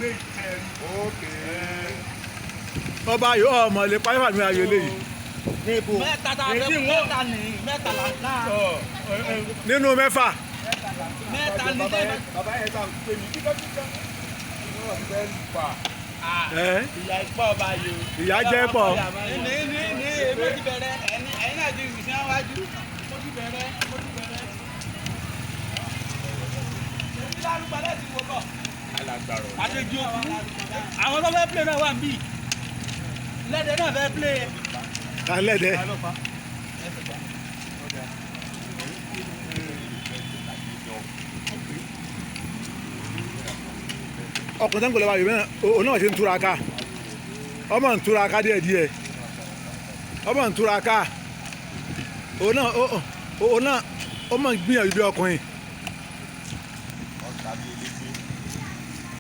Gbé ìtẹ́. Ọba yóò ọmọ lè parí fàmì ayò eléyìí. Níbo? Mẹ́ta tá a fẹ́, mẹ́ta ní, mẹ́ta là ń ká. Nínú mẹ́fà. Mẹ́ta ní tẹ́. Bàbá yẹn sàn pé mi kíkọ́ kíkọ́. Wọ́n wà fẹ́ lù pa. Ẹ́ Ìyá ìpọ̀ ọba yìí o. Ìyá jẹ́ pọ̀. Ní èmi ti bẹ̀rẹ̀, ẹ̀yin náà ti rìn sí wájú. Mo ti bẹ̀rẹ̀, mo ti bẹ̀rẹ̀. Èmi lárúgbà láti wò bọ̀. Àtẹ̀jì òkú. Àwọn tó fẹ́ play náà wà níbí. Lẹ́dẹ̀ náà fẹ́ play. Alẹ́dẹ̀. Ọkùnrin tó ń kò lọ́ba yìí mẹ́rin, òun náà ṣe ń túra ká. Ọmọ ń túra ká díẹ̀ díẹ̀. Ọmọ ń túra ká. Òun náà òun náà ó mọ̀ ń gbìyànjú bí ọkùnrin. Ọ̀tá bíi elégbé.